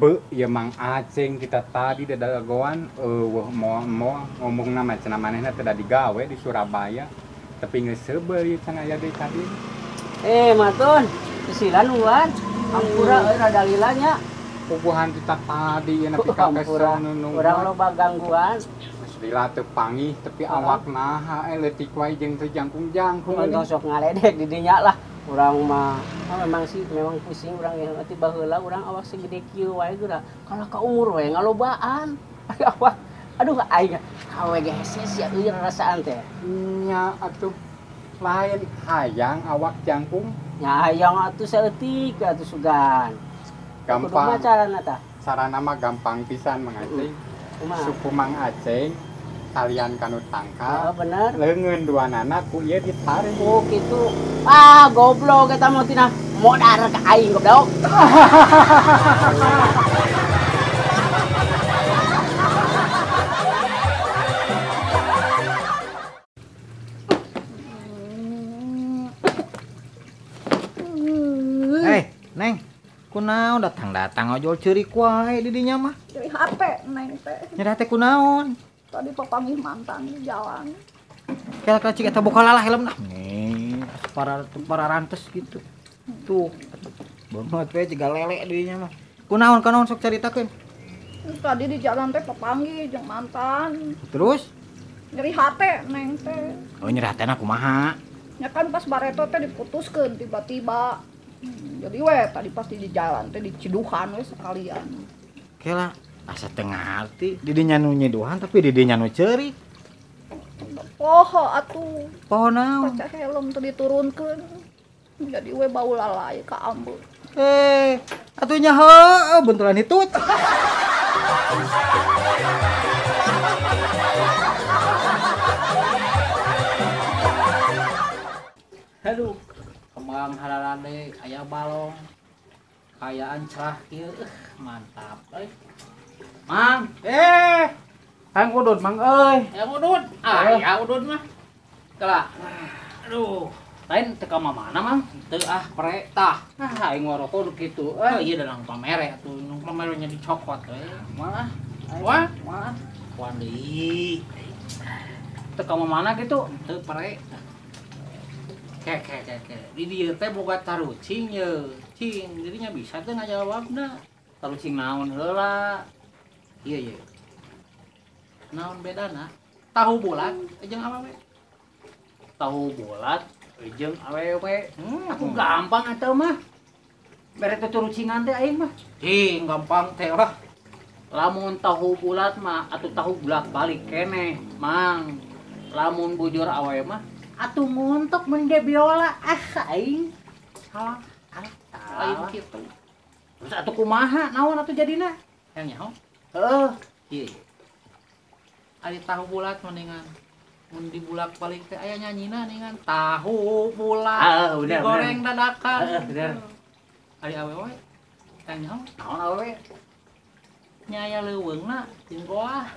Sebek ya Mang Aceng kita tadi dadagoan eueuh moal ngomongna mah cenah manehna teh da digawe di Surabaya. Tapi geus seubeuh ieu can aya deui tadi. Matun, kesilan wan. Hampura euy rada lila nya. Puguhan kita tadi ieu nepi ka Hampura. kesel nu Urang loba gangguan. Geus lila teu pangih tapi awak naha leutik wae jeung teu jangkung-jangkung. Untung sok ngaledek di dinya lah. Urang mah memang sih memang pusing urang yang ati baheula urang awak segede kieu wae geura. Kalah ka umur we ngalobaan. Awak aduh aing awe ge hese sia euy rasaan teh. Nya atuh lain hayang awak jangkung. Nya hayang atuh saeutik atuh sugan. Gampang. Kudu carana tah? Sarana mah gampang pisan Mang Aceng. Kumaha? Suku Mang Aceng talian kanu tangkal. Oh, bener. Leungeun duanana ku ieu ditarik. Oh kitu. Ah goblok eta mah tina modar ka aing goblok. Neng, kunaon datang-datang ojol ceurik wae di dinya mah. Nyeri hate neng teh. Nyeri hate kunaon? Tadi papanggih mantan di jalan. Kela-kela cik eta boka lalah helmna. Nih, para rantes gitu. Tuh. Banget we jiga lele di dinya mah. Kunaon kunaon sok caritakeun? Tadi di jalan teh papanggih jeung mantan. Terus? Nyeri hate neng teh. Oh, nyeri hatena kumaha? Ya kan pas bareto teh diputuskeun tiba-tiba. Jadi we tadi pasti di jalan teh diciduhan we sekalian. Kela asa teu ngarti di dinya nu nyiduhan tapi di dinya nu ceurik. Poho atuh. Poho naon? Kaca helm teh diturunkeun. Jadi we bau lalai ka ambeuk. Atuh nya heueuh benturan hitut. Aduh. Kembang halalade aya balong kayaan cerah kieu mantap euy. Mang, hayang udud Mang euy. Hayang udud. Ah, ya udud mah. Kela. Aduh, lain teu ka mana Mang? Teu ah pre tah. Ah, aing ngarokok nu kitu euy. Ieu dalang pamere atuh, nu pamere nya dicokot euy. Malah. Wah, wah. Kuan deui. Teu ka mana kitu? Teu pre. Ke. Di dieu teh boga tarucing ye. Cing, jadinya bisa teh ngajawabna. Tarucing naon heula? Iya ye. Naon bedana? Tahu bulat jeung awewe. Tahu bulat jeung awewe. Aku gampang atuh mah. Bere teh tarucingan teh aing mah. Cing, gampang teh lah. Lamun tahu bulat mah atuh tahu bulak-balik keneh, Mang. Lamun bujur awewe mah atuh nguntuk mun ge biola ah aing salah aing kitu. Terus atuh kumaha naon atuh jadina? Yang nyaho? Heeh. Ieu. Ari tahu bulat mendingan mun dibulak-balik teh aya nyanyina ningan tahu bulat digoreng dadakan. Heeh, bener. Ari awewe yang nyaho? Naon awewe? Nya aya leuweungna jeung goah.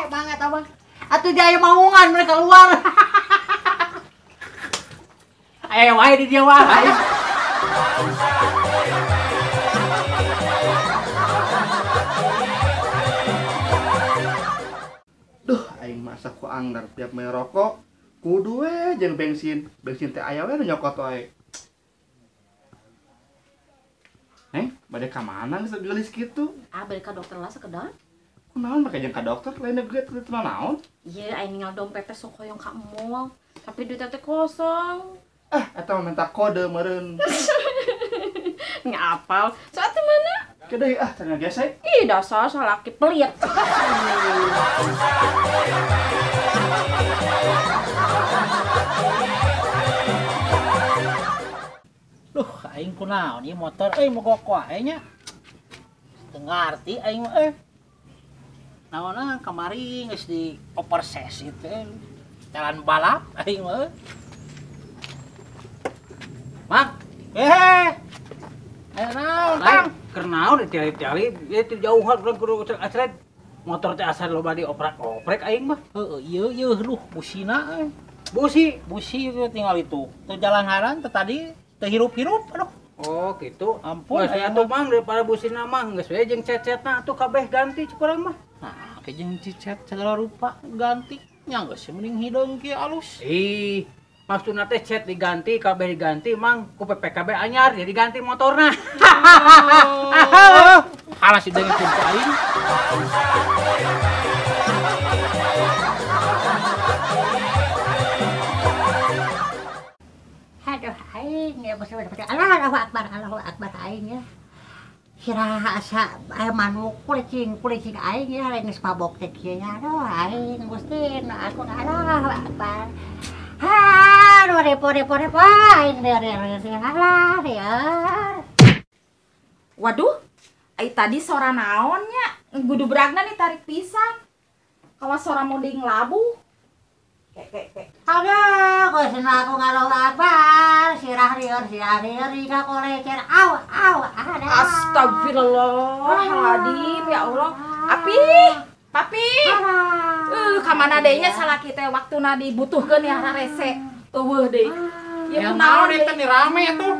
Banget abang. Atuh jaya maungan mereka keluar. Ayo wae di dia wae. Duh, aing masa ku anggar tiap meuli rokok kudu we jeung bensin. Bensin teh aya we nu nyokot wae. Neng, bade ka mana geus geulis kitu? Ah, bade ka dokter lah sakedap. Kunaon make jeung ka dokter lain geus teu naon? Ieu aing ningal dompet teh sok hoyong ka mall, tapi duit teh kosong. Ah, eta mah minta kode meureun. Ngapal. Saat mana? Kedeui ah cenah gesek. Ih, dasar salaki pelit. Duh, aing kunaon ieu motor euy mogok wae nya. Teu ngarti aing mah euy. Naonna kamari geus di overses teh. Jalan balap aing mah. Mang, ayo naon Kang? Keur naon ditiali-tiali ieu teh jauhan urang kudu acret. Motor teh asa loba dioprak-oprek aing mah. Heeh, ieu ieu duh busina euy. Busi, busi tinggal itu. Teu jalan haran teh tadi teu hirup-hirup aduh. Oh, gitu. Ampun, geus atuh Mang daripada busina mah geus we jeung cecetna atuh kabeh ganti cuk urang mah. Nah, ke jeung cicet segala rupa ganti. Nya geus mending hideung kieu alus. Ih, maksudna teh cet diganti, kabeh diganti Mang, ku PPKB anyar jadi ganti motorna. Oh, alas hideung ku aing. Aduh aing ya Allahu Akbar aing ya. Sirah asa manuk kulicing aing ya lain geus mabok teh kieu ya. Aduh aing Gusti nu aku Allahu Akbar. Aduh repo aing alah ya. Waduh, ai tadi sora naon nya? Gudubragna nih tarik pisan. Kawas sora munding labu. Kek. Aduh, Gusti nu aku Allahu Akbar. Sirah rieur ka kolecer. Au au ada. Astagfirullahaladzim ya Allah. Api, papi. Ka mana deui nya salaki teh waktuna dibutuhkeun ya rarese. Eueuh deui. Ya naon eta nih rame atuh.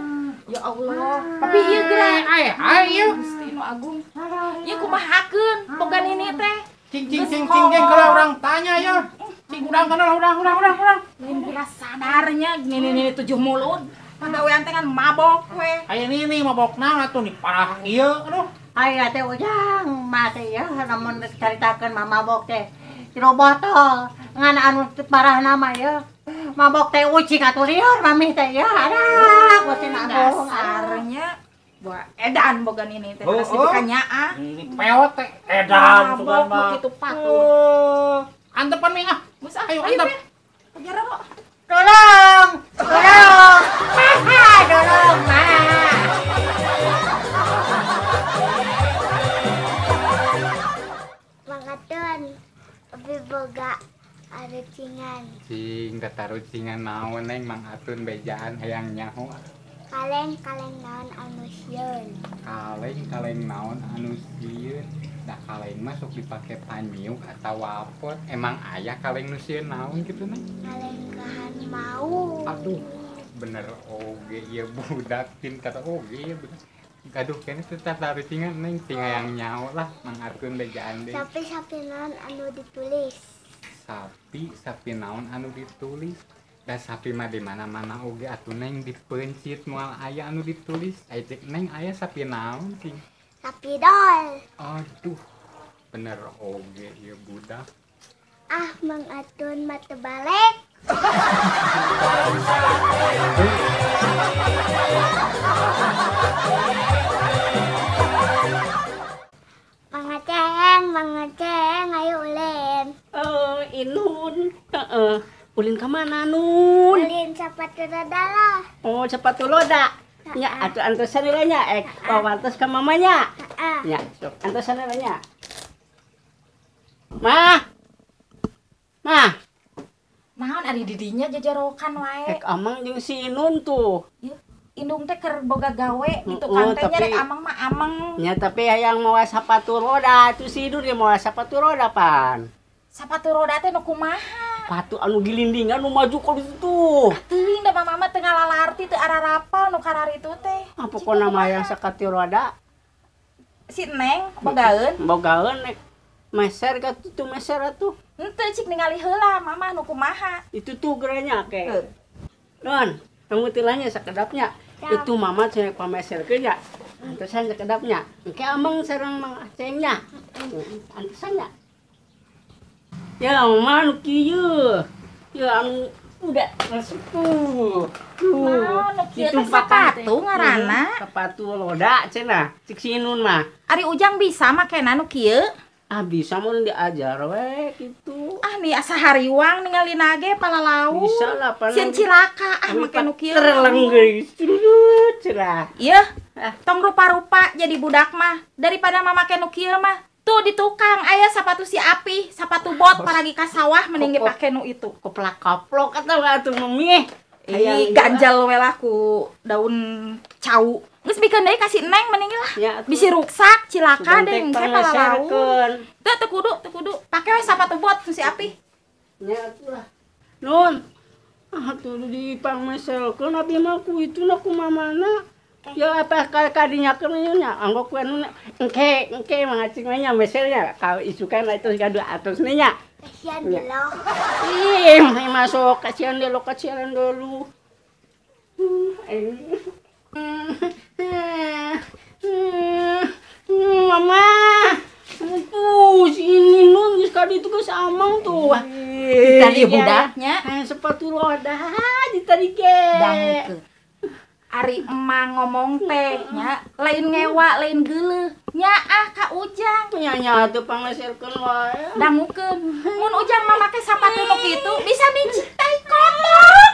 Ya Allah. Papi ieu geura. Ai ieu. Gusti nu agung. Ieu kumahakeun boga nini teh. Cing cing kalau orang tanya ya. Cing urang kana urang. Lain pula sadarnya nini tujuh mulut. Pagawean teh kan mabok we. Aya nini mabok naon atuh nih parah ieu aduh. Aya teh ujang mah teh ya lamun caritakeun mah mabok teh. Jero botol ngan anu parah nama ya. Mabok teh ucing atuh lieur mami teh ya. Aduh, Gusti nu agung. Dasarnya buah edan boga nini teh terus dipikanyaa. Ini peot teh edan sugan mah. Kitu patut. Antepan nih ah. Geus ah, ayo antep. Kejar lo. Tolong. Tolong. Tolong, Ma. Mang Atun, abi boga arucingan. Cing, tatarucingan naon neng Mang Atun bejaan hayang nyaho. Kaleng-kaleng naon anu sieun. Kaleng-kaleng naon anu sieun. Da kaleng mah sok dipake panyiuk atau apot. Emang aya kaleng nu sieun naon kitu neng? Kaleng kahan mau. Aduh, bener oge ieu budak pinter oge ieu budak. Gaduh keneh teh tatarucingan neng cing hayang nyaho lah Mang Atun bejaan deui. Sapi-sapi naon anu ditulis. Sapi naon anu ditulis. Da sapi mah di mana-mana oge atuh neng dipeuncit moal aya anu ditulis. Ai cek neng aya sapi naon cing? Sapi dol. Aduh, bener oge ieu budak. Ah, Mang Atun mah teu balik. Mang Aceng, ayo ulin. Oh, Inun. Heeh. Ulin ka mana, Nun? Ulin sepatu roda lah. Oh, sepatu roda. Nya atuh antosan heula nya, pawantos ka mamanya. Heeh. Nya, sok antosan heula nya. Mah. Mah. Naon ari didinya jajarokan wae. Ek amang jeung si Inun tuh. Ieu indung teh keur boga gawe di tukang teh nya rek amang mah amang. Nya tapi hayang mawa sepatu roda tuh si Inun ge mawa sepatu roda pan. Sepatu roda teh nu kumaha? Sepatu anu gilindingan nu maju ka ditu. Teuing da mama teu ngalalarti teu ararapal nu kararitu teh. Ah pokona mah hayang sakati roda. Si Neng bogaeun? Bogaeun nek meser ka tuh meser atuh. Henteu cik ningali heula mama nu kumaha. Itu tuh gerenya ke. Nun, kamu tilanya sakedapnya. Itu mama cenah pameserkeun nya. Antosan sakedapnya. Engke amang sareng Mang Acengnya. Antosan nya. Ya mama nu kieu. Ya anu udah resep tuh. Naon nu kieu teh sepatu ngaranna? Sepatu roda cenah. Cik si Inun mah. Ari Ujang bisa makena nu kieu? Ah bisa mun diajar we kitu. Ah nih asa hariwang ningalina ge palalau. Bisa lah pan. Sieun cilaka ah make nu kieu. Terleng geulis turut cenah. Ieu tong rupa-rupa jadi budak mah daripada mamake nu kieu mah. Tuh di tukang aya sepatu si Api, sepatu bot paragi ka sawah mending ge pake nu itu. Koplak-koplok atuh atuh memi. Ih ganjal we lah ku daun cau. Geus bikeun deui ka si Neng mending lah. Ya, bisi ruksak cilaka deui engke palalau. Teu teu kudu. Pake we sepatu bot si Api. Nya atuh lah. Nun. Ah atuh dipangmeselkeun abi mah ku itu na ku mamana. Ya apa kadinya keun nya anggok we nu engke engke Mang Acing mah nya meselnya ka isukan itu gaduh atus nya. Kasihan dulu. Ih, masuk kasihan dulu kasihan dulu. Mama. Tuh, sini nu geus kadi itu geus amang tuh. Tadi budaknya sepatu roda di tadi ge. Dangkeun. Ari emang ngomong teh nya lain ngewa lain geuleuh nyaah ka Ujang nya nya teu pangeserkeun wae dangukeun mun Ujang mah make sapatu nu kitu bisa dicintai kotok.